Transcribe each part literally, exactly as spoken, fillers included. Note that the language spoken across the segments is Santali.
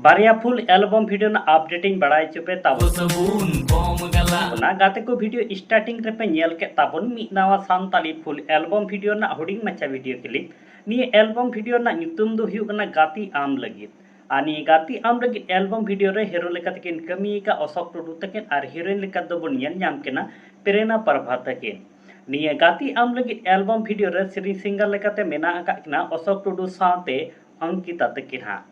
ᱵᱟᱨᱭᱟ ᱯᱷᱩᱞ ᱮᱞᱵᱚᱢ ᱵᱷᱤᱰᱤᱭᱳ ᱨᱮᱱᱟᱜ ᱟᱯᱰᱮᱴ ᱤᱧ ᱵᱟᱲᱟᱭ ᱦᱚᱪᱚ ᱯᱮ ᱛᱟᱵᱚᱱ᱾ ᱚᱱᱟ ᱜᱟᱛᱮ ᱠᱚ, ᱵᱷᱤᱰᱤᱭᱳ ᱥᱴᱟᱨᱴᱤᱝ ᱨᱮᱯᱮ ᱧᱮᱞ ᱠᱮᱫ ᱛᱟᱵᱚᱱ ᱢᱤᱫ ᱱᱟᱣᱟ ᱥᱟᱱᱛᱟᱞᱤ ᱯᱷᱩᱞ ᱮᱞᱵᱚᱢ ᱵᱷᱤᱰᱤᱭᱳ ᱨᱮᱱᱟᱜ ᱦᱩᱰᱤᱧ ᱢᱟᱪᱷᱟ ᱵᱷᱤᱰᱤᱭᱳ ᱠᱞᱤᱯ᱾ ᱱᱤᱭᱟᱹ ᱮᱞᱵᱚᱢ ᱵᱷᱤᱰᱤᱭᱳ ᱨᱮᱱᱟᱜ ᱧᱩᱛᱩᱢ ᱫᱚ ᱦᱩᱭᱩᱜ ᱠᱟᱱᱟ ᱜᱟᱛᱮ ᱟᱢ ᱞᱟᱹᱜᱤᱫ᱾ ᱟᱨ ᱱᱤᱭᱟᱹ ᱜᱟᱛᱮ ᱟᱢ ᱞᱟᱹᱜᱤᱫ ᱮᱞᱵᱚᱢ ᱵᱷᱤᱰᱤᱭᱳ ᱨᱮ ᱦᱤᱨᱳ ᱞᱮᱠᱟ ᱛᱮᱠᱤᱱ ᱠᱟᱹᱢᱤ ᱟᱠᱟᱫ ᱚᱥᱳᱠ ᱴᱩᱰᱩ ᱛᱟᱹᱠᱤᱱ ᱟᱨ ᱦᱤᱨᱳᱭᱤᱱ ᱞᱮᱠᱟ ᱫᱚᱵᱚᱱ ᱧᱮᱞ ᱧᱟᱢ ᱠᱤᱱᱟ ᱯᱨᱮᱨᱱᱟ ᱯᱨᱚᱵᱷᱟ ᱛᱟᱹᱠᱤᱱ᱾ ᱱᱤᱭᱟᱹ ᱜᱟᱛᱮ ᱟᱢ ᱞᱟᱹᱜᱤᱫ ᱮᱞᱵᱚᱢ ᱵᱷᱤᱰᱤᱭᱳ ᱨᱮ ᱥᱮᱨᱮᱧ ᱥᱤᱝᱜᱟᱨ ᱞᱮᱠᱟᱛᱮ ᱢᱮᱱᱟᱜ ᱟᱠᱟᱫ ᱠᱤᱱᱟ ᱚᱥᱳᱠ ᱴᱩᱰᱩ ᱥᱟᱶᱛᱮ ᱚᱝᱠᱤᱛᱟ ᱛᱟᱹᱠᱤᱱ ᱦᱟᱸᱜ᱾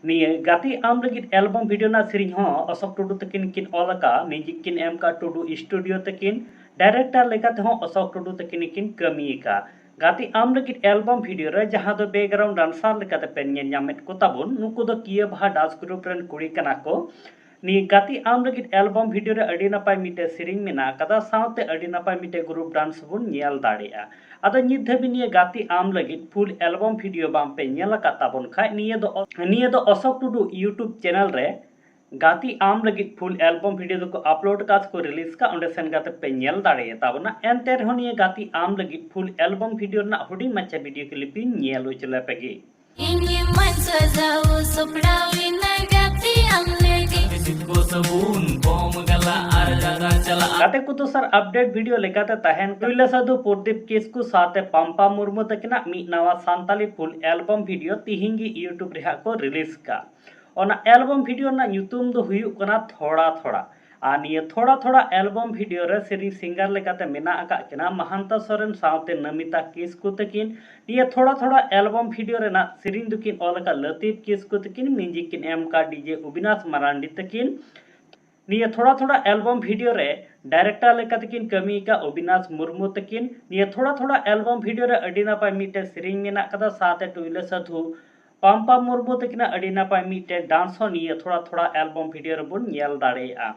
ᱱᱤᱭᱟᱹ ᱜᱟᱛᱮ ᱟᱢ ᱞᱟᱹᱜᱤᱫ ᱮᱞᱵᱚᱢ ᱵᱷᱤᱰᱤᱭᱳ ᱨᱮᱱᱟᱜ ᱥᱮᱨᱮᱧ ᱦᱚᱸ ᱚᱥᱳᱠ ᱴᱩᱰᱩ ᱛᱟᱹᱠᱤᱱ ᱠᱤᱱ ᱚᱞ ᱟᱠᱟᱫ, ᱢᱤᱣᱡᱤᱠ ᱠᱤᱱ ᱮᱢ ᱟᱠᱟᱫ ᱴᱩᱰᱩ ᱥᱴᱩᱰᱤᱭᱳ ᱛᱟᱹᱠᱤᱱ, ᱰᱟᱭᱨᱮᱠᱴᱚᱨ ᱞᱮᱠᱟ ᱛᱮᱦᱚᱸ ᱚᱥᱳᱠ ᱴᱩᱰᱩ ᱛᱟᱹᱠᱤᱱ ᱠᱤᱱ ᱠᱟᱹᱢᱤ ᱟᱠᱟᱫ᱾ ᱜᱟᱛᱮ ᱟᱢ ᱞᱟᱹᱜᱤᱫ ᱮᱞᱵᱚᱢ ᱵᱷᱤᱰᱤᱭᱳ ᱨᱮ ᱡᱟᱦᱟᱸ ᱫᱚ ᱵᱮᱠᱜᱨᱟᱣᱩᱱᱰ ᱰᱟᱱᱥᱟᱨ ᱞᱮᱠᱟᱛᱮ ᱯᱮ ᱧᱮᱞ ᱧᱟᱢᱮᱫ ᱠᱚ ᱛᱟᱵᱚᱱ, ᱱᱩᱠᱩ ᱫᱚ ᱠᱤᱭᱟᱹ ᱵᱟᱦᱟ ᱰᱟᱱᱥ ᱜᱨᱩᱯ ᱨᱮᱱ ᱠᱩᱲᱤ ᱠᱟᱱᱟ ᱠᱚ᱾ ᱱᱤᱭᱟᱹ ᱜᱟᱛᱮ ᱟᱢ ᱞᱟᱹᱜᱤᱫ ᱮᱞᱵᱚᱢ ᱵᱷᱤᱰᱤᱭᱳ ᱨᱮ ᱟᱹᱰᱤ ᱱᱟᱯᱟᱭ ᱢᱤᱫᱴᱮᱡ ᱥᱮᱨᱮᱧ ᱢᱮᱱᱟᱜ ᱟᱠᱟᱫᱟ, ᱥᱟᱶᱛᱮ ᱟᱹᱰᱤ ᱱᱟᱯᱟᱭ ᱢᱤᱫᱴᱮᱡ ᱜᱨᱩᱯ ᱰᱟᱱᱥ ᱵᱚᱱ ᱧᱮᱞ ᱫᱟᱲᱮᱭᱟᱜᱼᱟ᱾ ᱟᱫᱚ ᱱᱤᱛ ᱫᱷᱟᱹᱵᱤᱡ ᱱᱤᱭᱟᱹ ᱜᱟᱛᱮ ᱟᱢ ᱞᱟᱹᱜᱤᱫ ᱯᱷᱩᱞ ᱮᱞᱵᱚᱢ ᱵᱷᱤᱰᱤᱭᱳ ᱵᱟᱝ ᱯᱮ ᱧᱮᱞ ᱟᱠᱟᱫ ᱛᱟᱵᱚᱱ ᱠᱷᱟᱡ, ᱱᱤᱭᱟᱹ ᱫᱚ, ᱱᱤᱭᱟᱹ ᱫᱚ ᱚᱥᱳᱠ ᱴᱩᱰᱩ YouTube ᱪᱮᱱᱮᱞ ᱨᱮ ᱜᱟᱛᱮ ᱟᱢ ᱞᱟᱹᱜᱤᱫ ᱯᱷᱩᱞ ᱮᱞᱵᱚᱢ ᱵᱷᱤᱰᱤᱭᱳ ᱫᱚᱠᱚ ᱟᱯᱞᱳᱰ ᱠᱟᱫ ᱠᱚ, ᱨᱤᱞᱤᱡᱽ ᱠᱟᱜ, ᱚᱸᱰᱮ ᱥᱮᱱ ᱠᱟᱛᱮ ᱯᱮ ᱧᱮᱞ ᱫᱟᱲᱮᱭᱟᱜ ᱛᱟᱵᱚᱱᱟ᱾ ᱮᱱᱛᱮ ᱨᱮᱦᱚᱸ ᱱᱤᱭᱟᱹ ᱜᱟᱛᱮ ᱟᱢ ᱞᱟᱹᱜᱤᱫ ᱯᱷᱩᱞ ᱮᱞᱵᱚᱢ ᱵᱷᱤᱰᱤᱭᱳ ᱨᱮᱱᱟᱜ ᱦᱩᱰᱤᱧ ᱢᱟᱪᱷᱟ ᱵᱷᱤᱰᱤᱭᱳ ᱠᱞᱤᱯ ᱤᱧ ᱧᱮᱞ ᱦᱚᱪᱚ ᱞᱮᱯᱮ ᱜᱮ᱾ ᱤᱧ ᱢᱟᱧ ᱥᱟᱡᱟᱣ ᱥᱟᱯᱲᱟᱣ ᱮᱱᱟ ᱜᱟᱛᱮ ᱟᱢ ᱞᱟᱹᱜᱤᱫ᱾ ᱥᱤᱛᱠᱚ ᱥᱟᱵᱩᱱ ᱵᱚᱢ ᱜᱟᱞᱟ ᱟᱨ ᱡᱟᱜᱟ ᱪᱟᱞᱟᱜᱼᱟ᱾ ᱜᱟᱛᱮ ᱠᱚ, ᱫᱚᱥᱟᱨ ᱟᱯᱰᱮᱴ ᱵᱷᱤᱰᱤᱭᱳ ᱞᱮᱠᱟᱛᱮ ᱛᱟᱦᱮᱱ ᱴᱩᱭᱞᱟᱹ ᱥᱟᱹᱫᱷᱩ ᱯᱨᱚᱫᱤᱯ ᱠᱤᱥᱠᱩ ᱥᱟᱶᱛᱮ ᱯᱟᱢᱯᱟ ᱢᱩᱨᱢᱩ ᱛᱟᱹᱠᱤᱱᱟᱜ ᱢᱤᱫ ᱱᱟᱣᱟ ᱥᱟᱱᱛᱟᱞᱤ ᱯᱷᱩᱞ ᱮᱞᱵᱚᱢ ᱵᱷᱤᱰᱤᱭᱳ ᱛᱤᱦᱤᱧ ᱜᱮ YouTube ᱨᱮ ᱦᱟᱸᱜ ᱠᱚ ᱨᱤᱞᱤᱡᱽ ᱠᱟᱜ᱾ ᱚᱱᱟ ᱮᱞᱵᱚᱢ ᱵᱷᱤᱰᱤᱭᱳ ᱨᱮᱱᱟᱜ ᱧᱩᱛᱩᱢ ᱫᱚ ᱦᱩᱭᱩᱜ ᱠᱟᱱᱟ ᱛᱷᱚᱲᱟ ᱛᱷᱚᱲᱟ᱾ ᱟᱨ ᱱᱤᱭᱟᱹ ᱛᱷᱚᱲᱟ ᱛᱷᱚᱲᱟ ᱮᱞᱵᱚᱢ ᱵᱷᱤᱰᱤᱭᱳ ᱨᱮ ᱥᱮᱨᱮᱧ ᱥᱤᱝᱜᱟᱨ ᱞᱮᱠᱟᱛᱮ ᱢᱮᱱᱟᱜ ᱟᱠᱟᱫ ᱠᱤᱱᱟ ᱢᱟᱦᱟᱱᱛᱟ ᱥᱚᱨᱮᱱ ᱥᱟᱶᱛᱮ ᱱᱚᱢᱤᱛᱟ ᱠᱤᱥᱠᱩ ᱛᱟᱹᱠᱤᱱ᱾ ᱱᱤᱭᱟᱹ ᱛᱷᱚᱲᱟ ᱛᱷᱚᱲᱟ ᱮᱞᱵᱚᱢ ᱵᱷᱤᱰᱤᱭᱳ ᱨᱮᱱᱟᱜ ᱥᱮᱨᱮᱧ ᱫᱚᱠᱤᱱ ᱚᱞ ᱟᱠᱟᱫ ᱞᱟᱹᱛᱤᱯ ᱠᱤᱥᱠᱩ ᱛᱟᱹᱠᱤᱱ, ᱢᱤᱣᱡᱤᱠ ᱠᱤᱱ ᱮᱢ ᱟᱠᱟᱫ ᱰᱤᱡᱮ ᱚᱵᱤᱱᱟᱥ ᱢᱟᱨᱟᱱᱰᱤ ᱛᱟᱹᱠᱤᱱ᱾ ᱱᱤᱭᱟᱹ ᱛᱷᱚᱲᱟ ᱛᱷᱚᱲᱟ ᱮᱞᱵᱚᱢ ᱵᱷᱤᱰᱤᱭᱳ ᱨᱮ ᱰᱟᱭᱨᱮᱠᱴᱚᱨ ᱞᱮᱠᱟᱛᱮ ᱠᱤᱱ ᱠᱟᱹᱢᱤ ᱟᱠᱟᱫ ᱚᱵᱤᱱᱟᱥ ᱢᱩᱨᱢᱩ ᱛᱟᱹᱠᱤᱱ᱾ ᱱᱤᱭᱟᱹ ᱛᱷᱚᱲᱟ ᱛᱷᱚᱲᱟ ᱮᱞᱵᱚᱢ ᱵᱷᱤᱰᱤᱭᱳ ᱨᱮ ᱟᱹᱰᱤ ᱱᱟᱯᱟᱭ ᱢᱤᱫᱴᱮᱱ ᱥᱮᱨᱮᱧ ᱢᱮᱱᱟᱜ ᱟᱠᱟᱫᱟ, ᱥᱟᱶᱛᱮ ᱴᱩᱭᱞᱟᱹ ᱥᱟᱹᱫᱷᱩ ᱯᱟᱢᱯᱟ ᱢᱩᱨᱢᱩ ᱛᱟᱹᱠᱤᱱᱟᱜ ᱟᱹᱰᱤ ᱱᱟᱯᱟᱭ ᱢᱤᱫᱴᱮᱱ ᱰᱟᱱᱥ ᱦᱚᱸ ᱱᱤᱭᱟᱹ ᱛᱷᱚᱲᱟ ᱛᱷᱚᱲᱟ ᱮᱞᱵᱚᱢ ᱵᱷᱤᱰᱤᱭᱳ ᱨᱮᱵᱚᱱ ᱧᱮᱞ ᱫᱟᱲᱮᱭᱟᱜᱼᱟ᱾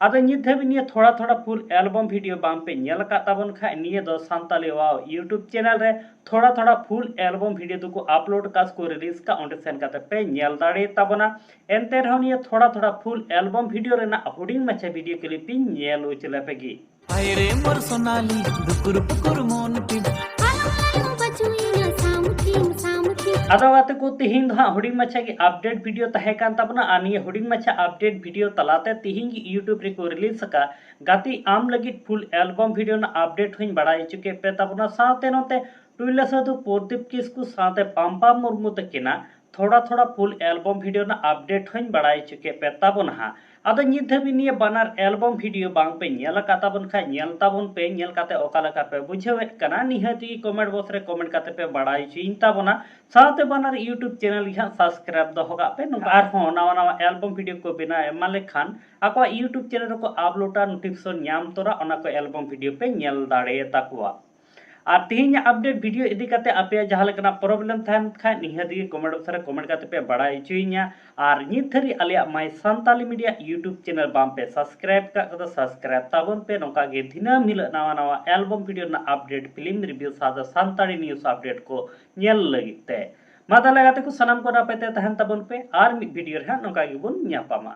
ᱟᱫᱚ ᱱᱤᱛ ᱫᱷᱟᱹᱵᱤᱡ ᱱᱤᱭᱟᱹ ᱛᱷᱚᱲᱟ ᱛᱷᱚᱲᱟ ᱯᱷᱩᱞ ᱮᱞᱵᱚᱢ ᱵᱷᱤᱰᱤᱭᱳ ᱵᱟᱝ ᱯᱮ ᱧᱮᱞ ᱟᱠᱟᱫ ᱛᱟᱵᱚᱱ ᱠᱷᱟᱡ, ᱱᱤᱭᱟᱹ ᱫᱚ ᱥᱟᱱᱛᱟᱞᱤ ᱣᱟᱣ YouTube ᱪᱮᱱᱮᱞ ᱨᱮ ᱛᱷᱚᱲᱟ ᱛᱷᱚᱲᱟ ᱯᱷᱩᱞ ᱮᱞᱵᱚᱢ ᱵᱷᱤᱰᱤᱭᱳ ᱫᱚᱠᱚ ᱟᱯᱞᱳᱰ ᱠᱟᱫ ᱠᱚ, ᱨᱤᱞᱤᱡᱽ ᱠᱟᱜ, ᱚᱸᱰᱮ ᱥᱮᱱ ᱠᱟᱛᱮ ᱯᱮ ᱧᱮᱞ ᱫᱟᱲᱮ ᱛᱟᱵᱚᱱᱟ᱾ ᱮᱱᱛᱮ ᱨᱮᱦᱚᱸ ᱱᱤᱭᱟᱹ ᱛᱷᱚᱲᱟ ᱛᱷᱚᱲᱟ ᱯᱷᱩᱞ ᱮᱞᱵᱚᱢ ᱵᱷᱤᱰᱤᱭᱳ ᱨᱮᱱᱟᱜ ᱦᱩᱰᱤᱧ ᱢᱟᱪᱷᱟ ᱵᱷᱤᱰᱤᱭᱳ ᱠᱞᱤᱯ ᱤᱧ ᱧᱮᱞ ᱦᱚᱪᱚ ᱞᱮᱯᱮ ᱜᱮ᱾ ᱦᱟᱭ ᱨᱮ ᱢᱳᱨ ᱥᱳᱱᱟᱞᱤ, ᱫᱩᱠᱩᱨ ᱯᱩᱠᱩᱨ ᱢᱚᱱ ᱛᱤᱧ᱾ ᱟᱞᱚᱢ ᱞᱟᱭᱚᱜ ᱵᱟᱪᱩᱭᱤᱧᱟ ᱥᱟᱢᱩᱛᱤᱢ, ᱥᱟᱢᱩᱛᱤᱢ᱾ ᱟᱫᱚ ᱜᱟᱛᱮ ᱠᱚ, ᱛᱤᱦᱤᱧ ᱫᱚ ᱦᱟᱸᱜ ᱦᱩᱰᱤᱧ ᱢᱟᱪᱷᱟ ᱜᱮ ᱟᱯᱰᱮᱴ ᱵᱷᱤᱰᱤᱭᱳ ᱛᱟᱦᱮᱸ ᱠᱟᱱ ᱛᱟᱵᱚᱱᱟ᱾ ᱟᱨ ᱱᱤᱭᱟᱹ ᱦᱩᱰᱤᱧ ᱢᱟᱪᱷᱟ ᱟᱯᱰᱮᱴ ᱵᱷᱤᱰᱤᱭᱳ ᱛᱟᱞᱟᱛᱮ ᱛᱤᱦᱤᱧ ᱜᱮ YouTube ᱨᱮᱠᱚ ᱨᱤᱞᱤᱡᱽ ᱟᱠᱟᱫ ᱜᱟᱛᱮ ᱟᱢ ᱞᱟᱹᱜᱤᱫ ᱯᱷᱩᱞ ᱮᱞᱵᱚᱢ ᱵᱷᱤᱰᱤᱭᱳ ᱨᱮᱱᱟᱜ ᱟᱯᱰᱮᱴ ᱦᱚᱸᱧ ᱵᱟᱲᱟᱭ ᱦᱚᱪᱚ ᱠᱮᱫ ᱯᱮ ᱛᱟᱵᱚᱱᱟ᱾ ᱥᱟᱶᱛᱮ ᱱᱚᱛᱮ ᱴᱩᱭᱞᱟᱹ ᱥᱟᱹᱫᱷᱩ ᱯᱨᱚᱫᱤᱯ ᱠᱤᱥᱠᱩ ᱥᱟᱶᱛᱮ ᱯᱟᱢᱯᱟ ᱢᱩᱨᱢᱩ ᱛᱟᱹᱠᱤᱱᱟᱜ ᱛᱷᱚᱲᱟ ᱛᱷᱚᱲᱟ ᱯᱷᱩᱞ ᱮᱞᱵᱚᱢ ᱵᱷᱤᱰᱤᱭᱳ ᱨᱮᱱᱟᱜ ᱟᱯᱰᱮᱴ ᱦᱚᱸᱧ ᱵᱟᱲᱟᱭ ᱦᱚᱪᱚ ᱠᱮᱫ ᱯᱮ ᱛᱟᱵᱚᱱᱟ ᱦᱟᱸᱜ᱾ ᱟᱫᱚ ᱱᱤᱛ ᱫᱷᱟᱹᱵᱤᱡ ᱱᱤᱭᱟᱹ ᱵᱟᱱᱟᱨ ᱮᱞᱵᱚᱢ ᱵᱷᱤᱰᱤᱭᱳ ᱵᱟᱝ ᱯᱮ ᱧᱮᱞ ᱟᱠᱟᱫ ᱛᱟᱵᱚᱱ ᱠᱷᱟᱡ, ᱧᱮᱞ ᱛᱟᱵᱚᱱ ᱯᱮ᱾ ᱧᱮᱞ ᱠᱟᱛᱮ ᱚᱠᱟ ᱞᱮᱠᱟ ᱯᱮ ᱵᱩᱡᱷᱟᱹᱣᱮᱫ ᱠᱟᱱᱟ, ᱱᱤᱦᱟᱹᱛ ᱜᱮ ᱠᱚᱢᱮᱱᱴ ᱵᱚᱠᱥ ᱨᱮ ᱠᱚᱢᱮᱱᱴ ᱠᱟᱛᱮ ᱯᱮ ᱵᱟᱲᱟᱭ ᱦᱚᱪᱚᱭᱤᱧ ᱛᱟᱵᱚᱱᱟ᱾ ᱥᱟᱶᱛᱮ ᱵᱟᱱᱟᱨ YouTube ᱪᱮᱱᱮᱞ ᱜᱮ ᱦᱟᱸᱜ ᱥᱟᱵᱥᱠᱨᱟᱭᱤᱵ ᱫᱚᱦᱚ ᱠᱟᱜ ᱯᱮ᱾ ᱱᱚᱝᱠᱟ ᱟᱨᱦᱚᱸ ᱱᱟᱣᱟ ᱱᱟᱣᱟ ᱮᱞᱵᱚᱢ ᱵᱷᱤᱰᱤᱭᱳ ᱠᱚ ᱵᱮᱱᱟᱣ ᱮᱢᱟᱱ ᱞᱮᱠᱷᱟᱱ ᱟᱠᱚᱣᱟᱜ YouTube ᱪᱮᱱᱮᱞ ᱨᱮᱠᱚ ᱟᱯᱞᱳᱰᱟ, ᱱᱳᱴᱤᱯᱷᱤᱠᱮᱥᱚᱱ ᱧᱟᱢ ᱛᱚᱨᱟ ᱚᱱᱟ ᱠᱚ ᱮᱞᱵᱚᱢ ᱵᱷᱤᱰᱤᱭᱳ ᱯᱮ ᱧᱮᱞ ᱫᱟᱲᱮᱭᱟᱛᱟ ᱠᱚᱣᱟ᱾ ᱟᱨ ᱛᱮᱦᱮᱧᱟᱜ ᱟᱯᱰᱮᱴ ᱵᱷᱤᱰᱤᱭᱳ ᱤᱫᱤ ᱠᱟᱛᱮ ᱟᱯᱮᱭᱟᱜ ᱡᱟᱦᱟᱸ ᱞᱮᱠᱟᱱᱟᱜ ᱯᱨᱚᱵᱞᱮᱢ ᱛᱟᱦᱮᱱ ᱠᱷᱟᱡ, ᱱᱤᱦᱟᱹᱛ ᱜᱮ ᱠᱚᱢᱮᱱᱴ ᱵᱚᱠᱥ ᱨᱮ ᱠᱚᱢᱮᱱᱴ ᱠᱟᱛᱮ ᱯᱮ ᱵᱟᱲᱟᱭ ᱦᱚᱪᱚᱭᱤᱧᱟ᱾ ᱟᱨ ᱱᱤᱛ ᱫᱷᱟᱹᱨᱤᱡ ᱟᱞᱮᱭᱟᱜ My Santali Media YouTube channel ᱵᱟᱝ ᱯᱮ ᱥᱟᱵᱥᱠᱨᱟᱭᱤᱵ ᱠᱟᱜ ᱠᱷᱟᱡ ᱫᱚ ᱥᱟᱵᱥᱠᱨᱟᱭᱤᱵ ᱛᱟᱵᱚᱱ ᱯᱮ᱾ ᱱᱚᱝᱠᱟ ᱜᱮ ᱫᱤᱱᱟᱹᱢ ᱦᱤᱞᱳᱜ ᱱᱟᱣᱟ ᱱᱟᱣᱟ ᱮᱞᱵᱚᱢ ᱵᱷᱤᱰᱤᱭᱳ ᱨᱮᱱᱟᱜ ᱟᱯᱰᱮᱴ, ᱯᱷᱤᱞᱢ ᱨᱤᱵᱷᱤᱭᱩ ᱥᱟᱶᱛᱮ ᱥᱟᱱᱛᱟᱲᱤ ᱱᱤᱭᱩᱡᱽ ᱟᱯᱰᱮᱴ ᱠᱚ ᱧᱮᱞ ᱞᱟᱹᱜᱤᱫ ᱛᱮ᱾ ᱢᱟ ᱛᱟᱦᱞᱮ ᱜᱟᱛᱮ ᱠᱚ, ᱥᱟᱱᱟᱢ ᱠᱚ ᱱᱟᱯᱟᱭ ᱛᱮ ᱛᱟᱦᱮᱱ ᱛᱟᱵᱚᱱ ᱯᱮ᱾ ᱟᱨ ᱢᱤᱫ ᱵᱷᱤᱰᱤᱭᱳ ᱨᱮ ᱦᱟᱸᱜ ᱱᱚᱝᱠᱟ ᱜᱮᱵᱚᱱ ᱧᱟᱯᱟᱢᱟ᱾